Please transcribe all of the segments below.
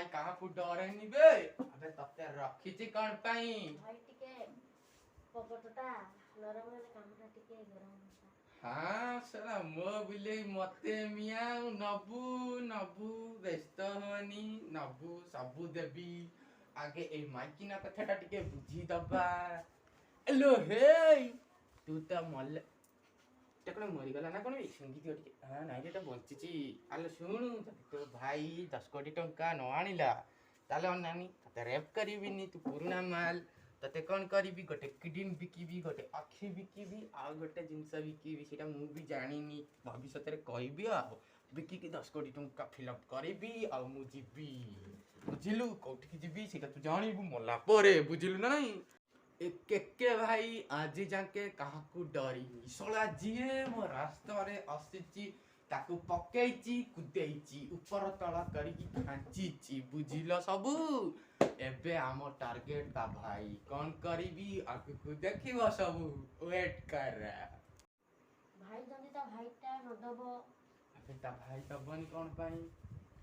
ଭାଇ କାହାକୁ ଡରେନି ବେ। ଆବେ, ତତେ ରଖିଛି କଣ ପାଇଁ? ଭାଇ, ଟିକେ ପକଟଟା ନରମ ହେଲେ କାମଟା ଟିକେ ଗରମ ହୁଅନ୍ତା। ହଁ ଶଳା, ମୋ ବିଲେଇ ମତେ ମିଆଁ ନବୁ ନବୁ, ବ୍ୟସ୍ତ ହୁଅନି, ନବୁ, ସବୁ ଦେବି। ଆଗେ ଏଇ ମାଇକିନା କଥାଟା ଟିକେ ବୁଝିଦବା। ଏଲୋ ହେଇ, ତୁ ତ ମଲେ, ଏଟା କଣ ମରିଗଲା ନା କଣ? ଏଇ ଶୁଙ୍ଘି ଦିଅ ଟିକେ। ହଁ, ନାଇଁ ରେ, ଏଟା ବଞ୍ଚିଛି। ଆଲୋ ଶୁଣୁ, ଯଦି ତୋ ଭାଇ 10 କୋଟି ଟଙ୍କା ନ ଆଣିଲା, ତାହେଲେ ଅନାନି, ତତେ ରେପ୍ କରିବିନି। ତୁ ପୁରୁଣା ମାଲ। ତତେ କଣ କରିବି? ଗୋଟେ କିଡନୀ ବିକିବି, ଗୋଟେ ଆଖି ବିକିବି, ଆଉ ଗୋଟେ ଜିନିଷ ବିକିବି, ସେଇଟା ମୁଁ ବି ଜାଣିନି, ଭବିଷ୍ୟତରେ କହିବି। ଆଉ ବିକିକି 10 କୋଟି ଟଙ୍କା ଫିଲ୍ଅପ୍ କରିବି ଆଉ ମୁଁ ଯିବି, ବୁଝିଲୁ? କୋଉଠିକି ଯିବି ସେଇଟା ତୁ ଜାଣିବୁ ମଲା ପରେ, ବୁଝିଲୁ ନା ନାଇଁ? ଏ କେକେ ଭାଇ ଆଜି ଯାକେ କାହାକୁ ଡରିନି। ଶଳା, ଯିଏ ମୋ ରାସ୍ତାରେ ଆସିଛି, ତାକୁ ପକେଇଛି, କୁଦେଇଛି, ଉପର ତଳ କରିକି ଖାଞ୍ଚିଛି, ବୁଝିଲ ସବୁ? ଏବେ ଆମ ଟାର୍ଗେଟ ତା ଭାଇ। କଣ କରିବି ଆଗକୁ ଦେଖିବ ସବୁ, ୱେଟ୍ କର। ଭାଇ ଯଦି ତା ଭାଇଟା ନ ଦବ? ଆବେ, ତା ଭାଇ ଦବନି କଣ ପାଇଁ?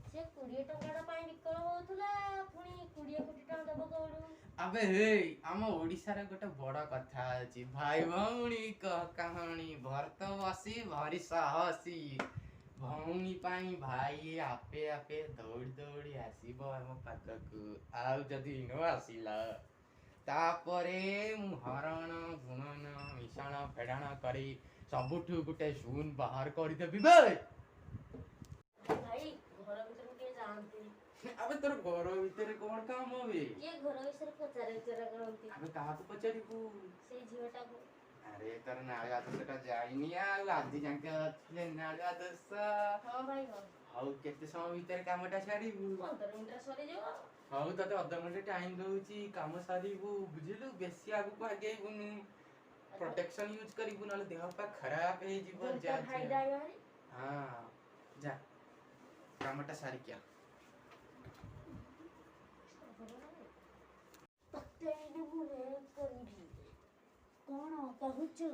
ସେ 20 ଟଙ୍କାଟା ପାଇଁ ବିକଳ ହଉଥିଲା, ପୁଣି 20 କୋଟି ଟଙ୍କା ଦବ କୋଉଠୁ? ଆବେ ହେଇ, ଆମ ଓଡିଶାରେ ଗୋଟେ ବଡ କଥା ଅଛି, ଭାଇ ଭଉଣୀ କାହାଣୀ, ଭରତ ବସି ଭାରି ସାହସୀ। ଭଉଣୀ ପାଇଁ ଭାଇ ଆପେ ଆପେ ଦୌଡ଼ି ଦୌଡ଼ି ଆସିବ ଆମ ପାଖକୁ। ଆଉ ଯଦି ନ ଆସିଲା, ତାପରେ ମୁଁ ହରଣ ଗୁଣନ ମିଶାଣ ଫେଡ଼ାଣ କରି ସବୁଠୁ ଗୋଟେ ଶୂନ ବାହାର କରିଦେବି ବେ। ଭାଇ, ଘର ଭିତରକୁ ଟିକେ ଯାଆନ୍ତି। ଆବେ, ତୋର ଘର ଭିତରେ କଣ କାମ ବେ? କିଏ ଘର ବିଷୟରେ ପଚାରା ଉଚରା କରନ୍ତି। ଆବେ, କାହାକୁ ପଚାରିବୁ? ସେଇ ଝିଅଟାକୁ। ଆରେ, ତୋର ନାଳୁଆ ଦୋଷଟା ଯାଇନି ଆଉ, ଆଜି ଯାକେ ଅଛି ନାଳୁଆ ଦୋଷ। ହଁ ଭାଇ, ହଁ। ହଉ, କେତେ ସମୟ ଭିତରେ କାମଟା ସାରିବୁ? 15 ମିନିଟରେ ସରିଯିବ। ହଉ, ତତେ ଅଧଘଣ୍ଟେ ଟାଇମ ଦଉଛି, କାମ ସାରିବୁ, ବୁଝିଲୁ? ବେଶୀ ଆଗକୁ ଆଗେଇବୁନୁ, ପ୍ରୋଟେକ୍ସନ ୟୁଜ କରିବୁ, ନହେଲେ ଦେହ ପା ଖରାପ ହେଇଯିବ। ଯା। ଭାଇ ଯା। ଯାଇ ଭାରି। ହଁ, ଯା, କାମଟା ସାରିକି ଆ। ତତେ ଏଇନେ ମୁଁ ରେପ୍ କରିବି, କଣ କହୁଛୁ?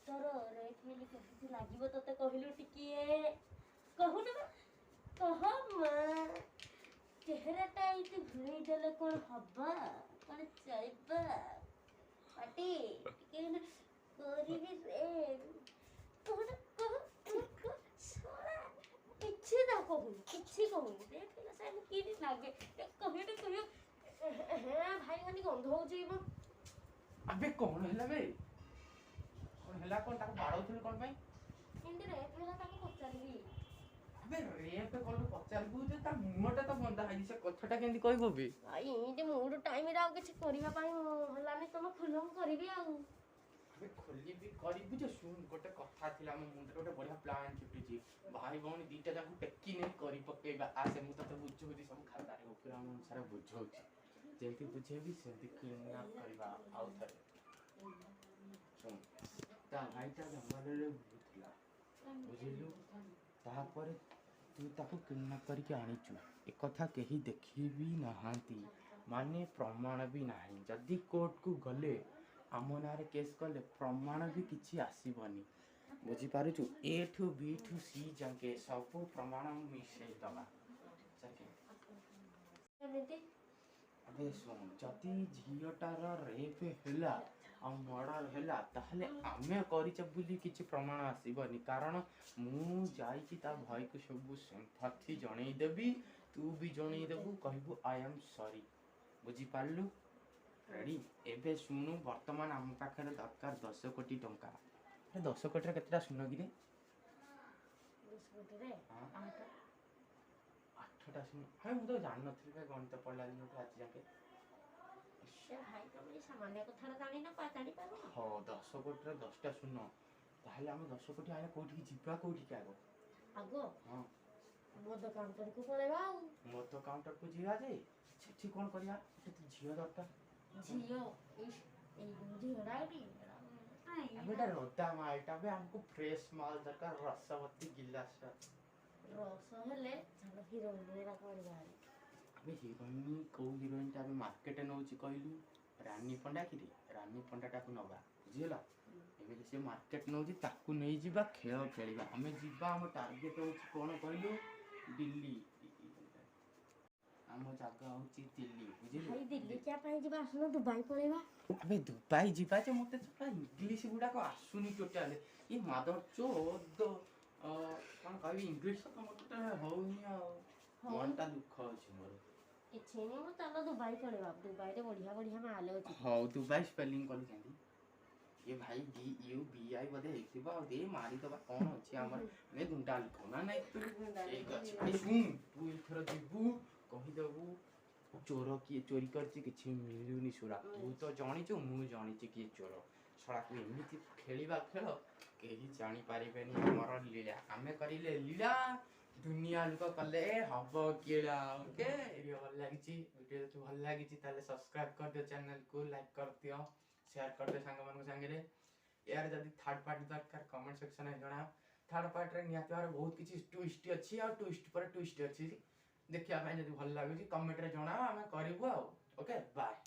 ତୋର ରେପ୍ ହେଲେ କେମିତି ଲାଗିବ ତତେ, କହିଲୁ ଟିକିଏ? କହୁନୁ ବା, କହ ମା। ଚେହେରାଟା ଏଇଠି ଘୁରେଇ ଦେଲେ କଣ ହବ? କଣ ଚଳିବ? ପାଟି ଟିକେ ଏଇନେ କରିବି ରେପ୍, କହୁନୁ, କହ କହ, କହ। ଶଳା, କିଛି ନା କହୁନୁ, କିଛି କହୁନୁ। ରେପ୍ ହେଲା ସାର୍ କେମିତି ଲାଗେ, କହିଲୁ, କହିଲୁ। ହେ ଭାଇ, ଖାଲି ଗନ୍ଧ ହଉଛି ମ। ଆବେ, କଣ ହେଲା ବେ? କଣ ହେଲା କଣ? ତାକୁ ବାଡଉଥିଲୁ କଣ ପାଇଁ? କେମିତି ରେପ୍ ହେଲା ତାକୁ ପଚାରିବି। ଆବେ, ରେପ୍ କଲୁ ପଚାରିବୁ ଯେ, ତା ମୁହଁଟା ତ ବନ୍ଧା ହେଇଛି, ସେ କଥାଟା କେମିତି କହିବ ବେ? ଭାଇ, ଏମିତି ମୁଡ ଟାଇମରେ ଆଉ କିଛି କରିବା ପାଇଁ ହେଲାନି। ତମେ ଖୋଲ, ମୁଁ କରିବି ଆଉ। ଆବେ, ଖୋଲିବି କରିବୁ ଯେ, ଶୁଣ, ଗୋଟେ କଥା ଥିଲା ମୋ ମୁଣ୍ଡରେ, ଗୋଟେ ବଢିଆ ପ୍ଲାନ୍ ଜୁଟୁଛି। ଭାଇ ଭଉଣୀ ଦିଟା ଯାକୁ ଟେକି ନେଇ କରି ପକେଇବା। ଆସେ, ମୁଁ ତତେ ବୁଝଉଛି ସବୁ, ଖାତାରେ ପୁରା ଅନୁସାରେ ବୁଝଉଛି। ଯେମିତି ବୁଝେଇବି ସେମିତି କିଡନାପ୍ କରିବା ଆଉ ଥରେ। ଶୁଣ, ତା ଭାଇଟା ଜଙ୍ଗଲରେ ବୁଲୁଥିଲା, ବୁଝିଲୁ? ତାପରେ ତୁ ତାକୁ କିଡନାପ୍ କରିକି ଆଣିଛୁ, ଏକଥା କେହି ଦେଖି ବି ନାହାନ୍ତି, ମାନେ ପ୍ରମାଣ ବି ନାହିଁ। ଯଦି କୋର୍ଟକୁ ଗଲେ, ଆମ ନାଁରେ କେସ୍ କଲେ, ପ୍ରମାଣ ବି କିଛି ଆସିବନି, ବୁଝିପାରୁଛୁ? ଏ ଠୁ ବି ଠୁ ସି ଯାକେ ସବୁ ପ୍ରମାଣ ମିଶେଇ ଦବା ଯାକେ। କେମିତି? ଆବେ ଶୁଣ, ଯଦି ଝିଅଟାର ରେପ୍ ହେଲା ଆଉ ମର୍ଡର ହେଲା, ତାହେଲେ ଆମେ କରିଛେ ବୋଲି କିଛି ପ୍ରମାଣ ଆସିବନି। କାରଣ ମୁଁ ଯାଇକି ତା ଭାଇକୁ ସବୁ ସିମ୍ପାଥି ଜଣେଇଦେବି, ତୁ ବି ଜଣେଇଦେବୁ, କହିବୁ "I am sorry", ବୁଝିପାରିଲୁ? ରେଡ଼ି? ଏବେ ଶୁଣୁ, ବର୍ତ୍ତମାନ ଆମ ପାଖରେ ଦରକାର 10 କୋଟି ଟଙ୍କା। ଆରେ, 10 କୋଟିରେ କେତେଟା ଶୂନ କିରେ? 10 କୋଟିରେ 8। ଆଠଟା ଶୂନ। ଆରେ, ମୁଁ ତ ଜାଣିନଥିଲି ବେ ଗଣିତ ପଢିଲା ଦିନଠୁ ଆଜି ଯାକେ। ସେ ଭାଇ, ତମେ ଏଇ ସାମାନ୍ୟ କଥାଟା ଜାଣିନ, ଜାଣିପାରୁନ? ହଁ, 10 କୋଟିର 10ଟା ଶୂନ। ତାହେଲେ ଆମେ 10 କୋଟି ଆଣିଲେ କୋଉଠିକି ଯିବା, କୋଉଠିକି ଆଗ? ଆଗ? ହଁ। ମଦ କାଉଣ୍ଟରକୁ ପଳେଇବା ଆଉ। ମଦ କାଉଣ୍ଟରକୁ ଯିବା ଯେ, ସେଠି କଣ କରିବା? ସେଠି ତ ଝିଅ ଦରକାର। ଝିଅ, ଏଇ ଏଇ ଝିଅଟା ଏଇଠି। ଆମେ ଏଟା ରଦା ମାଲଟା ବି, ଆମକୁ ଫ୍ରେଶ ମାଲ ଦରକାର, ରସବତୀ ଗିଲାସ। ରସ ହେଲେ ଚାଲ ହିରୋଇନ ଏରାକ ଆଣିବା ଭାରି। ଆବେ ହିରୋଇନ, କୋଉ ହିରୋଇନଟା ଆମେ ମାର୍କେଟ ନଉଛି କହିଲୁ? ରାନୀ ପଣ୍ଡା କିରେ? ରାନୀ ପଣ୍ଡାଟାକୁ ନବା, ବୁଝିହେଲା? ଏବେ ସେ ମାର୍କେଟ ନଉଛି, ତାକୁ ନେଇଯିବା, ଖେଳ ଖେଳିବା। ଆମେ ଯିବା, ଆମ ଟାର୍ଗେଟ ହଉଛି କଣ କହିଲୁ? ଦିଲ୍ଲୀ। ଆମ ଜାଗା ହଉଛି ଦିଲ୍ଲୀ, ବୁଝିଲୁ? ଭାଇ, ଦିଲ୍ଲୀ କ୍ୟା ପାଇଁ ଯିବା? ଆସୁନ ଦୁବାଇ ପଳେଇବା। ଆବେ, ଦୁବାଇ ଯିବା ଯେ, ମତେ ସେଟା ଇଂଲିଶ ଗୁଡାକ ଆସୁନି ଟୋଟାଲ। ଏ ମାଦର ଚୋଦ, କଣ କହିବି, ଇଂଲିଶ ତ ମତେ ଟୋଟାଲ ହଉନି ଆଉ। ହଉ। ମନଟା ଦୁଃଖ ଅଛି ମୋର। କିଛି ନାହିଁ, ମୁଁ ଚାଲ ଦୁବାଇ ପଳେଇବା। ଦୁବାଇରେ ବଢିଆ ବଢିଆ ମାଲ ଅଛି। ହଉ, ଦୁବାଇ ସ୍ପେଲିଂ କଲୁ କେମିତି? ଏ ଭାଇ, DUBI ବୋଧେ ହେଇଥିବ। ଆଉ ଦେ ମାରିଦବା, କଣ ଅଛି ଆମର? ଏ ଗୁଣ୍ଡା ଲୋକ ନା ନାଇଁ? ଠିକ ଅଛି ଭାଇ, ଶୁଣ, ତୁ ଏଥର ଯିବୁ, କହିଦବୁ ଚୋର କିଏ ଚୋରି କରିଛି, କିଛି ମିଳୁନି ସୁରା। ତୁ ତ ଜାଣିଛୁ, ମୁଁ ଜାଣିଛି କିଏ ଚୋର। ଶଳାକୁ ଏମିତି ଖେଳିବା ଖେଳ, କେହି ଜାଣିପାରିବେନି ଆମର ଲୀଳା। ଆମେ କରିଲେ ଲୀଳା, ଦୁନିଆ ଲୋକ କଲେ ହବ କିଳା। ଓକେ, ଭିଡ଼ିଓ ଭଲ ଲାଗିଛି, ଭିଡ଼ିଓ ଯଦି ଭଲ ଲାଗିଛି ତାହେଲେ ସବସ୍କ୍ରାଇବ କରିଦିଅ ଚ୍ୟାନେଲକୁ, ଲାଇକ୍ କରିଦିଅ, ସେୟାର କରିଦିଅ ସାଙ୍ଗମାନଙ୍କ ସାଙ୍ଗରେ। ଏହାର ଯଦି ଥାର୍ଡ ପାର୍ଟ ଦରକାର, କମେଣ୍ଟ ସେକ୍ସନରେ ଜଣାଅ। ଥାର୍ଡ ପାର୍ଟରେ ନିହାତି ଭାବରେ ବହୁତ କିଛି ଟୁଇଷ୍ଟ ଅଛି, ଆଉ ଟୁଇଷ୍ଟ ପରେ ଟୁଇଷ୍ଟ ଅଛି। ଦେଖିବା ପାଇଁ ଯଦି ଭଲ ଲାଗୁଛି, କମେଣ୍ଟରେ ଜଣାଅ, ଆମେ କରିବୁ ଆଉ। Okay, bye.